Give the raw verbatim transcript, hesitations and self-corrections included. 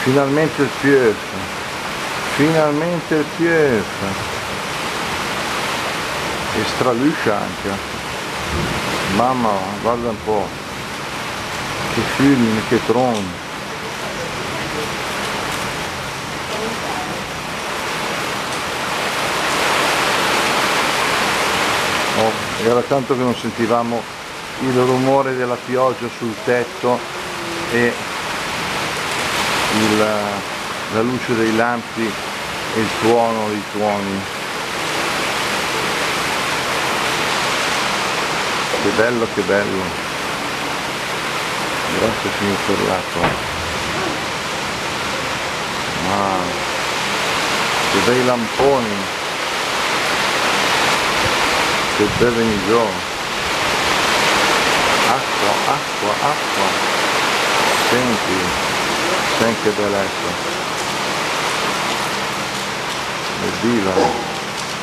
Finalment el piöv. Finalment el piöv. E stralüscia anca. Mama, varda un po'. Che fülmin, che tron. Oh, era tanto che non sentivamo il rumore della pioggia sul tetto e il, la luce dei lampi e il tuono dei tuoni. Che bello, che bello. Grazie, signor Perlato. Ma che bei lamponi. Che bel vegni giò. Acqua, acqua, acqua. Senti, senti che belezza. Evviva.